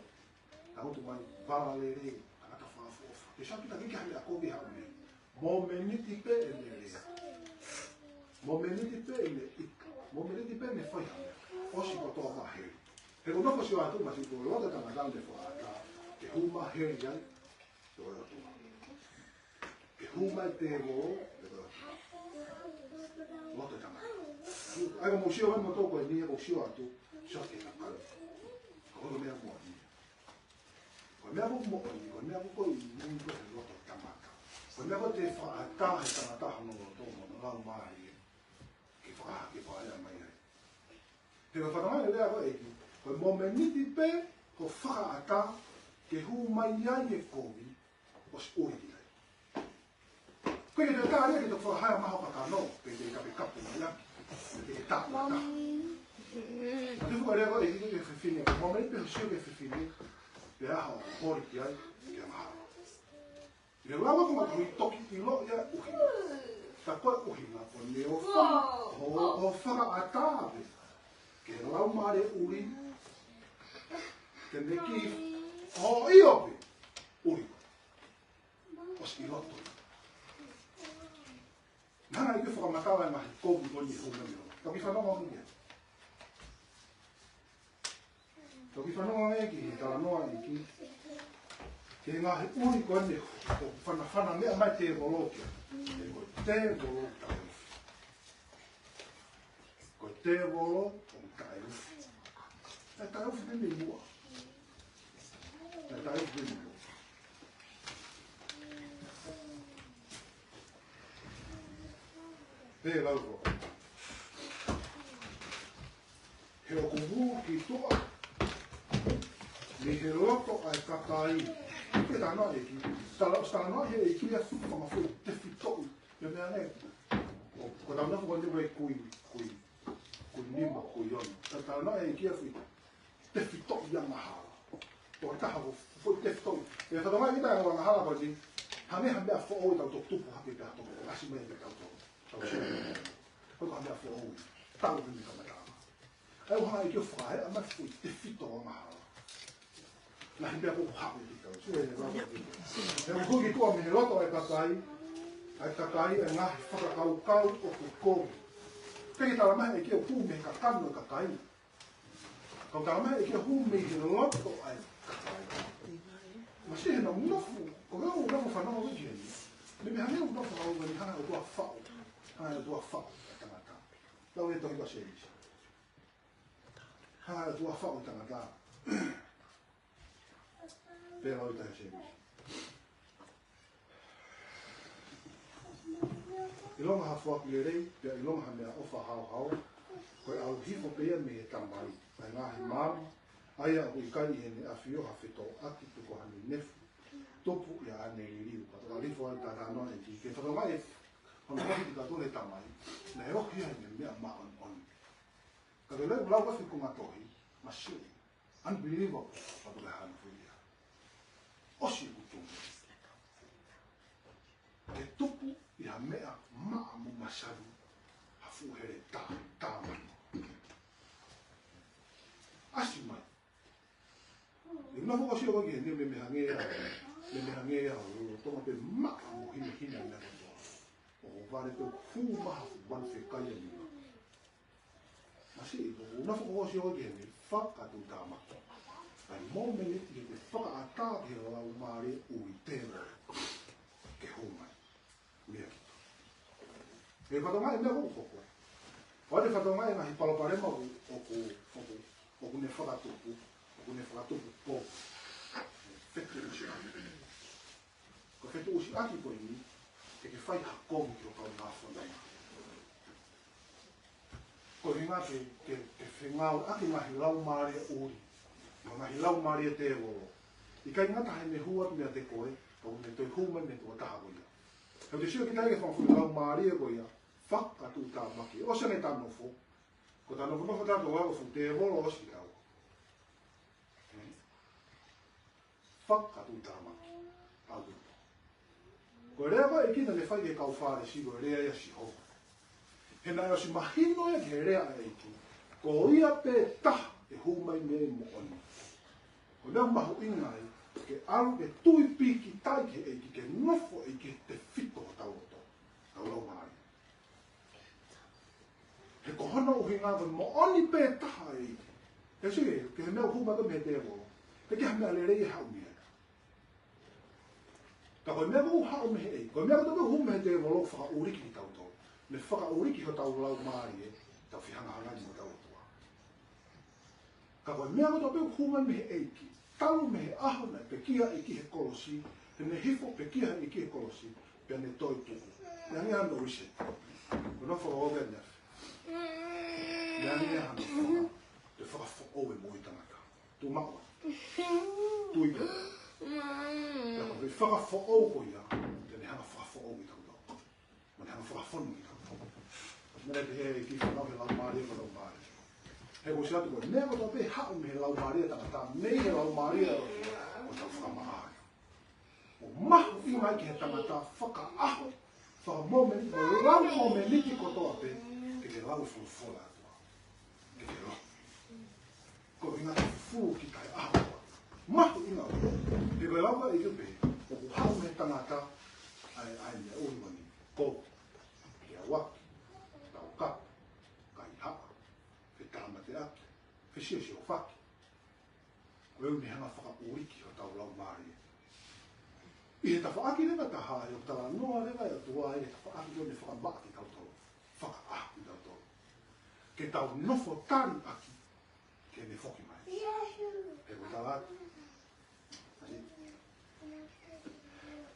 Ka ʻoku tuʻu mai vala lelei, tangata fakaʻofoʻofa. Te sia kita ke ke hale a kovi ha ʻumi. Momeniti pē ʻene lea. Momeniti pē ʻene ʻita. Momeniti pē ʻene fai ha meʻa. ʻOsi kotoa mā heli. He ko e nofo ʻo Sihova atu, masiʻi, ko e loto ʻo e tangata ʻoku ne fakaʻatā ke hū mai heli ai, toe ʻOtua. Ke hū mai tēvolo, toe ʻOtua. Loto ʻo e tangata. ʻA ia ko e mou sio mai moutolu ko eni, ʻoku ou sio atu, sio ki he kakai. Ko e meʻa moʻoni. Ko e meʻa ʻoku moʻoni, ko e meʻa ʻoku ʻi mui ko ē he loto ʻo e tangata. Ko e meʻa ko ē ʻoku fakaʻatā ʻe he tangata hono loto mo hono laumālie ke faka-, ke fakaʻea mai ai. He ko e fakaʻatā ʻa e lea ko ē ʻa e ʻEiki, ko e momeniti pē ʻoku fakaʻatā ke hū mai ai e kovi, ʻosi ʻuli ki ai. Ko e ke te tā lea ke te fakahā mai hoʻo kakano, pe te kapekape mai ʻaki, pe te tā, tā. Ka te fuka lea ko ē ʻa e ʻEiki ki he fefine, ko e momeniti pē ʻoku sio ki he fefine, pea ʻalu ʻo holi ki ai, ke angahala. ʻI he lau ʻa e konga ko ē toki ʻiloʻi ʻa e ʻuhinga. Ka ko e ʻuhinga ko eni ʻo fa-, ʻo, ʻo fakaʻatā pē ke laumālie ʻuli, ke ne kiʻi ʻo ʻio pē, ʻuli. ʻOsi ʻi loto. Naʻe ʻikai ke fakamatala e ngaahi kovi ko eni ʻe hū mai mei loto. Toki fanongo ange ki ai. Toki fanongo ange ki he talanoa ʻa e ʻEiki. Ki he ngaahi ʻuli ko eni ʻoku fanafana meʻa mai tēvolo ki ai. He ko e tēvolo taʻeufi. Ko e tēvolo ʻoku taʻeufi. Naʻe taʻeufi mei muʻa. Naʻe taʻeufi mei muʻa. Pea lau ko. He ʻoku hū ki tuʻa mei he loto ʻa e kakai. Ke tana e ki. Tala, tala e ʻEiki ia fanga foʻi tefitoʻi. Ia meʻa nei. Ko, ko tana foʻi ni wai kui, kui, kui nima, kui ono. Tala e ʻEiki ia foʻi tefitoʻi angahala. Ko e taha ko e foʻi tefitoʻi. ʻE fatongia ʻi he angahala ko eni. Hangē ha meʻa foʻou ʻoku tau toki tupu hake pea toki ʻasi mai pea tau toki. Tau sio. Ko e meʻa foʻou. Tau ni kamata. ʻA ia ʻoku hanga ʻe he ʻEiki ʻo fakaʻea mai foʻi tefitoʻi angahala. Ngaahi meʻa ʻoku haʻu ki tau. Sio he lau. He ʻoku hū ki tuʻa mei he loto ʻa e kakai. ʻA e kakai ʻa e ngaahi fakakaukau ʻoku kovi. Pea ke tala mai ʻe he ʻEiki ʻoku hū mei he kakano ʻa e kakai. Ka ʻoku tala mai ʻe he ʻEiki ʻoku hū mei he loto ʻa e kakai. Masiʻi he naʻa ku nofo, ko e ʻuhinga naʻa ku fanongo ki heni. Meimei hangē ʻoku nofo au ʻeni hanga ʻe he ʻOtua ʻo faʻu. Hanga ʻe he ʻOtua ʻo faʻu ʻa e tangata. Lau e tohi ʻa Sēmisi. Hanga ʻe he ʻOtua ʻo faʻu ʻa e tangata. Pea lau e tohi ʻa Sēmisi. ʻIlonga ha foaki lelei, pea ʻilonga ha meʻaʻofa haohaoa, ko e ʻalu hifo pē ia mei he Tamai ʻa e ngaahi maama, ʻa ia ʻoku ʻikai ʻi heʻene ʻafio ha fetōʻaki pe ko ha nenefu, tupu ʻi haʻane liliu. Ka toki lifo ai e talanoa ʻa e ʻEiki, ke fatongia ʻe, ʻoku ne ʻohake kitautolu ʻe he Tamai, naʻe ʻohake ia ʻi he meʻa māʻoniʻoni. Ka ke lau, lau ʻa e foʻi konga tohi, masiʻi. Unbelievable, ka ko e hā e foʻi ia. ʻOsi ʻeku tumu. Ke tupu ʻi ha meʻa maʻa mo masalu, ha fuʻu hele tā, tā mai. ʻAsi mai. ʻI he nofo ʻosi ʻo ki heni meimei hangē ia, meimei hangē ia, ʻo Tonga pē maʻa mo hinehina meʻa kotoa. ʻO vale pē hū mai ha fuʻu manu fekai ʻa e niu. Masiʻi, ʻoku ou nofo ʻosi ʻo ki heni, fakatuʻutāmaki. ʻA e momeniti ʻoku te fakaʻatā ki he laumālie ʻuli tēvolo ke hū mai. Mea ki. ʻE fatongia e meʻa ʻoku hoko. ʻOku fatongia e ngaahi palopalema ʻoku, ʻoku, ʻoku, ʻoku ne fakatupu, ʻoku ne fakatupu ko. Fetuʻusiʻaki. Ko e fetuʻusiʻaki ko eni, ʻe ke fai ha kovi ki ho kaungāfononga. Ko e ʻuhinga ke, ke, ke fengāueʻaki ngaahi laumālie ʻuli, mo e ngaahi laumālie tēvolo. ʻIkai ngata heʻene hū atu meiate koe, ka ʻoku ne toe hū mai mei he tuʻa taha ko ia. He ʻoku te sio ki ai e fanga foʻi laumālie ko ia, fakatuʻutāmaki. ʻOsi ange ʻeta nofo, ko ʻeta nofonofo ʻeta tō ʻa e fuʻu tēvolo ʻosi tau. Fakatuʻutāmaki. ʻAutu. Ko e lea ko ē ʻa e ʻEiki naʻe fai ki he kau Fālesi ko e lea ia ʻa Sihova. He naʻe ʻosi mahino ia ki he lea ʻa e ʻEiki. Ko ia pē taha ʻe hū mai mei ai e moʻoni. Ko e meʻa mahuʻinga ai, Ke ʻalu ke tui pīkitai ki he ʻEiki, ke nofo ʻEiki he tefito ʻo hotau loto, hotau laumālie. He ko hono ʻuhinga ko e moʻoni pē taha ʻEiki. He sio ki he, ki he meʻa ʻoku hū mai mei he tēvolo. ʻIkai ha meʻa lelei ʻe haʻu mei ai. Ka ko e meʻa ʻoku haʻu mei he ʻEiki, ko e meʻa kotoa pē ʻoku hū mai mei he tēvolo ʻoku fakaʻuliʻi kitautolu. Mo fakaʻuliʻi hotau laumālie, tau fehangahangai mo hotau ʻOtua. Ka ko e meʻa kotoa pē ʻoku hū mai mei he ʻEiki, talu mei he ʻaho naʻe pekia ai ʻEiki he kolosi, he naʻe hifo pekia ai ʻEiki he kolosi, pea ne toe tuku. Naʻe ʻi ai hano reset. Ko hono folofola ʻoku ne afi. Naʻe ʻi ai hano faka-, te fakafoʻou e moʻui tangata. Tuʻu maʻu. Tui pē. Pea ko e fakafoʻou ko ia, te ne hanga fakafoʻou kitautolu. Mo ne hanga fakafonu kitautolu. Meʻa pē he ʻEiki fānau he laumālie mo e laumālie. He ʻoku ʻosi atu ko e meʻa kotoa pē haʻu mei he laumālie tangata, mei he laumālie ʻo e ʻOtua, ʻoku tau fakamaʻa. ʻOku mahuʻinga ki he tangata fakaʻaho, fakamōmeniti, mo e lau mōmeniti kotoa pē, ke ke lau e folofola ʻa e ʻOtua. Ke ke lau. Ko e ʻuhinga ke fufulu kita he ʻaho. Mahuʻinga. He ko e lau ʻa e ʻEiki pē, ʻoku haʻu mei he tangata, ʻa e, ʻa e meʻa ʻuli mani. Ko, ke auaki, taukapo, kaihaʻa, fetāmateʻaki, fesiosiofaki. Ko e ʻuhinga fakaʻuliʻi hotau laumālie. ʻI he tafaʻaki leva ʻe taha, ʻi he talanoa leva ʻa e ʻOtua, ʻi he tafaʻaki ko eni fakamaʻa kitautolu. Fakaʻaho kitautolu. Ke tau nofo tali ʻaki, ke ne foki mai. He ko e tala atu.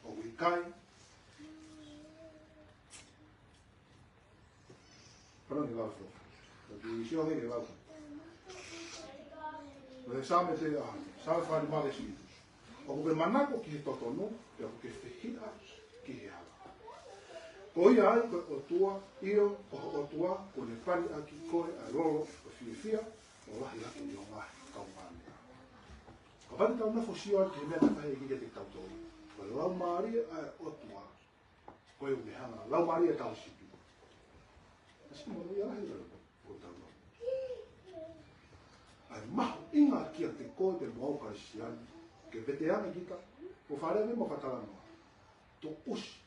ʻOku ʻikai. Pano ni lau fo. Ko e sio hei lau. Ko e Saame te a, Saame fānimale si. ʻOku ke manako ki he totonu, pea ʻoku ke fehiʻa ki he hala. Ko ia ai ko e ʻOtua, ʻio, ko ho ʻOtua, kuo ne pani ʻaki koe ʻa e lolo ʻo e fiefia, ʻo lahi ʻaki ʻi ho ngaahi kaungāmeʻa. Kapau te tau nofo sio atu ki he meʻa naʻe fai ʻe he ʻEiki kiate kitautolu. Ko e laumālie ʻa e ʻOtua, ko e ʻoku ne hanga, laumālie ʻa e tauhi sipi. ʻA e sipi mo ia lahi ʻa e ko tau nau. ʻA e mahuʻinga kiate koe pea mo au Kalisitiane, ke veteange kita, ʻo fale me mo fatalanoa. Tuʻusi.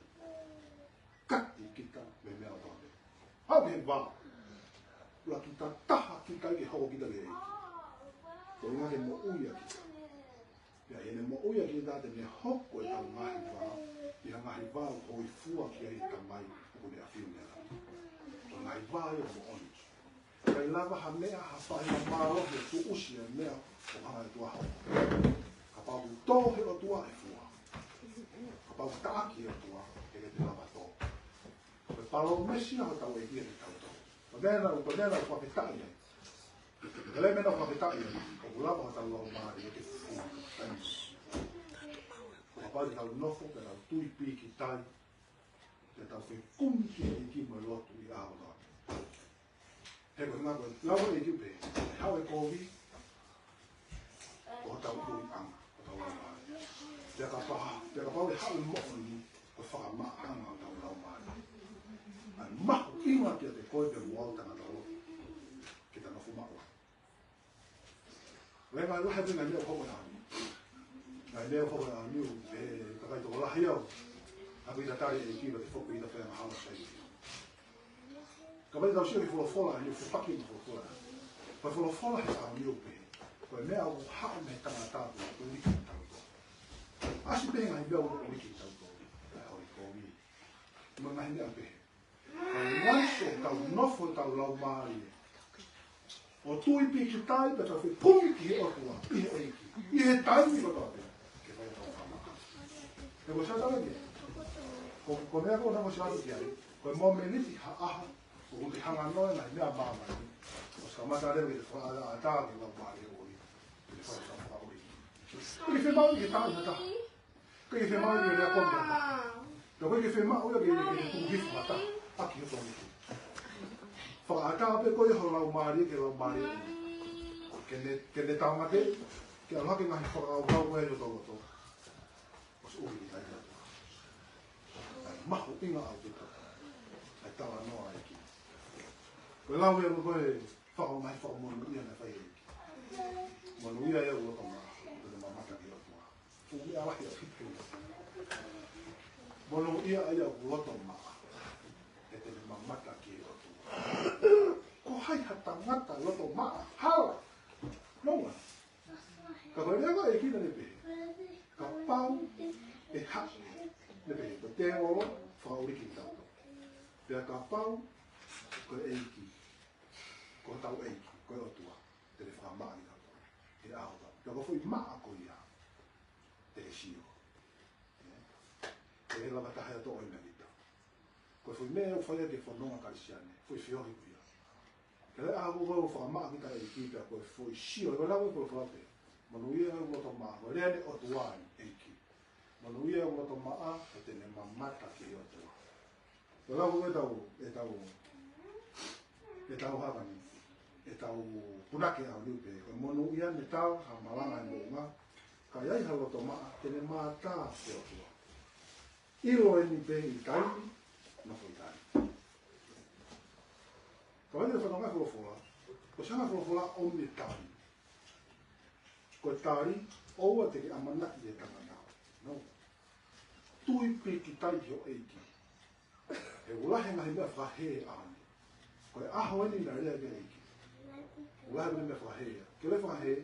Kati kita mei he meʻa ʻo taʻe. Hau he vā. Ula kita taha kita ke hoko kita ke ʻEiki. Ko e ʻuhinga ke moʻui ʻa kita. Pea ʻi heʻene moʻui ʻa kita te ne hoko ʻetau ngaahi vā, ʻi ha ngaahi vā ʻoku hōifua ki ai e Tamai ʻoku ne ʻafio ʻi he langi. Ko e ngaahi vā ia ʻo moʻoni. ʻIkai lava ha meʻa, ha faʻahinga mālohi ʻo tuʻusi e meʻa ʻoku hanga ʻe he ʻOtua ʻo hoko. Kapau ʻoku tō he ʻOtua ʻe fua. Kapau ʻoku taʻaki he ʻOtua, ʻe ʻikai te lava tō. Ko e palōmesi ia hotau ʻEiki kiate kitautolu. Ko e meʻa naʻa, ko e meʻa naʻa ku fakafetaʻi ai. Ko e meʻa naʻa ku fakafetaʻi ai. ʻOku lava hotau laumālie ke fufulu. Ko e kapau te tau nofo, ke tau tui pīkitai, ke tau fekumi ki he ʻEiki mo e lotu ʻi he ʻaho kotoa. He ko e ʻuhinga ko e lau ʻa e ʻEiki pē, ʻe haʻu e kovi, ko hotau ʻuliʻanga, ko hotau laumālie. Pea kapau, pea kapau ʻe haʻu e moʻoni, ko e fakamaʻaʻanga hotau laumālie. ʻA e mahuʻinga kiate koe pea mo au tangata lotu, ke ta nofo maʻu. Leva lahi pē ngaahi meʻa ʻoku hoko he ʻaho ni. Ngaahi meʻa ʻoku hoko he ʻaho ni, ʻe kakai tokolahi au. ʻA ia ʻoku ʻikai tali ʻe he ʻEiki ke foki ʻi ha meʻa ʻoku hoko he ʻaho ni. Kapau te tau sio ki he folofola, ʻa ia ʻoku fepaki mo e folofola. Ko e folofola he ʻaho ni ʻoku pehē. Ko e meʻa ʻoku haʻu mei he tangata ʻoku ʻuliʻi kitautolu. ʻAsi pē ngaahi meʻa ʻoku ʻuliʻi kitautolu. ʻA e ʻoli kovi. Mo e ngaahi meʻa pehē. Ka once ʻoku tau nofo ʻetau laumālie. ʻO tui pīkitai pea tau fekumi ki he ʻOtua, ʻi he ʻEiki. ʻI he taimi kotoa pē. Ke fai ʻetau fakamaʻa. He ko e sio atu ki ai. Ko, ko e meʻa ko ē naʻa ku sio atu ki ai. Ko e mōmeniti ha ʻaho, ʻoku te hanga noa ʻi he meʻa māmani. ʻOsi kamata leva ke te fakaʻataʻatā ki he laumālie ʻo e ʻEiki. Ke te fai ʻetau fakaʻuliʻi. Ke te fiemaʻu ke tau na taha. Ke ke fiemaʻu ke lea kovi. Ka ko e ke fiemaʻu ia ke, ke, ke tuku hifo mata. ʻAki ho tonu. Fakaʻatā pē ko e ho laumālie ke laumālie. Ke ne, ke ne tāmate, ke ʻalu hake ngaahi fakakaukau ko ē ʻi ho loto. ʻOsi ʻuli ki tai atu. ʻA e mahuʻinga ʻaupito. ʻA e talanoa ʻa e ʻEiki. Ko e lau ia ko e faka-, ngaahi fakamonūʻia naʻe fai ʻe he ʻEiki. Monūʻia ia ʻoku loto maʻa, ʻoku ne mamata ki he ʻOtua. Fuʻu meʻa lahi ʻaupito. Monūʻia ʻa ia ʻoku loto maʻa, he te ne mamata ki he ʻOtua. Ko hai ha tangata loto maʻa? Hala. Noa. Ka ko e lea ʻa e ʻEiki naʻa ne pehē, kapau ʻe haʻu, ne pehē, ko e tēvolo fakaʻuliʻi kitautolu. Pea kapau ko e ʻEiki, ko hotau ʻEiki, ko e ʻOtua, te ne fakamaʻa kitautolu he ʻaho tapu. Pea ko e foʻi maʻa ko ia te ke sio. ʻE, ʻe lava taha ia toʻo ʻi meʻa kita. Ko e foʻi meʻa ʻoku fai ʻaki e fononga Kalisitiane, foʻi feohi ko ia. Ke lava ʻo fakamaʻa kita ʻe he ʻEiki pea ko e foʻi sio, ko e lau ʻa e folofola pē. Monūʻia ʻoku loto maʻa, ko e lea ʻa e ʻOtua ʻEiki. Monūʻia ʻoku loto maʻa, he te ne mamata ki he ʻOtua. Ko e lau ʻetau, ʻetau, ʻetau haka ni, ʻetau punake ʻaho ni pē, ko e monūʻia ne tau ha malanga ʻi he moʻunga, ka ʻi ai ha loto maʻa, te ne mamata ki he ʻOtua. ʻIlo eni pē ʻi taimi, nofo ʻi taimi. Ka ʻi he fatongia folofola, ko e sanga folofola ʻomi e tali. Ko e tali, ʻoua te ke ʻamanaki he tangata. No. Tui pīkitai ki ho ʻEiki. He ʻoku lahi e ngaahi meʻa fakahē ʻaho ni. Ko e ʻaho eni naʻe lea ki ai e ʻEiki. ʻOku lahi e ngaahi meʻa fakahē ia. Ke lea fakahē,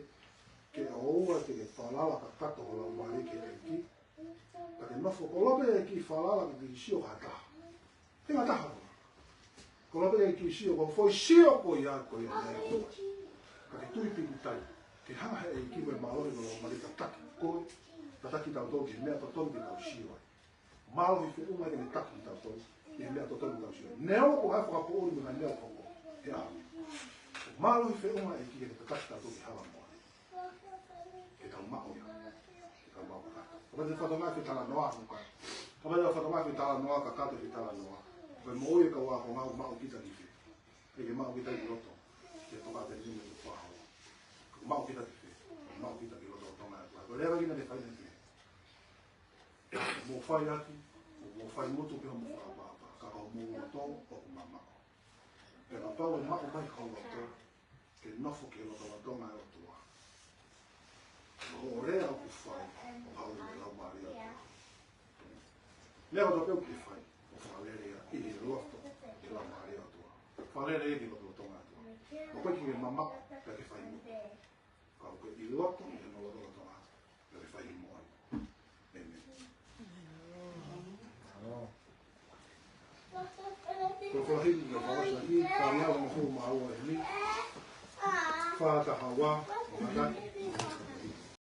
ke ʻoua te ke falala kakato ho laumālie ki he ʻEiki. Ka ke nofo ko e lau pē ʻEiki falala ke ke sio ki ha taha. He ngataha. Ko e lau pē ʻEiki sio, ko e foʻi sio ko ia, ko ia naʻe ʻomi. Ka ke tui pīkitai, ke hanga he ʻEiki mo e mālohi ʻo e laumālie tataki koe, tataki kitautolu ki he meʻa totonu ke tau sio ai. Mālohi feʻunga ke ne taki kitautolu ki he meʻa totonu ke tau sio ai. Neongo ko e hā e fakapoʻuli mo e ngaahi meʻa ʻoku hoko he ʻaho ni. Mālohi feʻunga e ʻEiki ke ne tataki kitautolu ki he hala moʻoni. Ke tau maʻu ia. Ke tau maʻu kakato. Kapau te ke fatongia fetala noa, ka. Kapau te ke fatongia fetala noa, kakato fetala noa. Ko e moʻui e kau ako ngau maʻu kita ki fē. ʻIkai ke maʻu kita ki loto. Ke toka te nini tu paho. Maʻu kita ki fē. Maʻu kita ki loto Tonga atu. Ko e lea lagi naʻa ne fai naʻe pehē, mou fai ʻaki, mou fai motu pē hoʻomou fakaʻapaʻapa, ka ko hoʻomou loto ʻoku mamaʻo. Pea kapau ʻe maʻu mai ho loto ke nofo ki he lotolotonga ʻo e ʻOtua, ko hoʻo lea ʻoku fai, ʻoku haʻu mei he Laumālie ʻo e ʻOtua. Lea kotoa pē ʻoku ke fai, ʻoku fakalele ia ʻi he loto ʻo e Laumālie ʻo e ʻOtua. Fakalele ia ki he lotolotonga ʻo e ʻOtua. ʻOku ʻikai ke mamaʻo, pea ke fai motu. Ka ʻoku ke ʻi loto, ʻi hono lotolotonga, pea ke fai moʻoni. ʻĒmeni. Ko e folofola himi naʻe fakaʻosi ʻaki, fāngeau hongofulu mā ua ʻeni, fā taha ua, ʻo mātaki.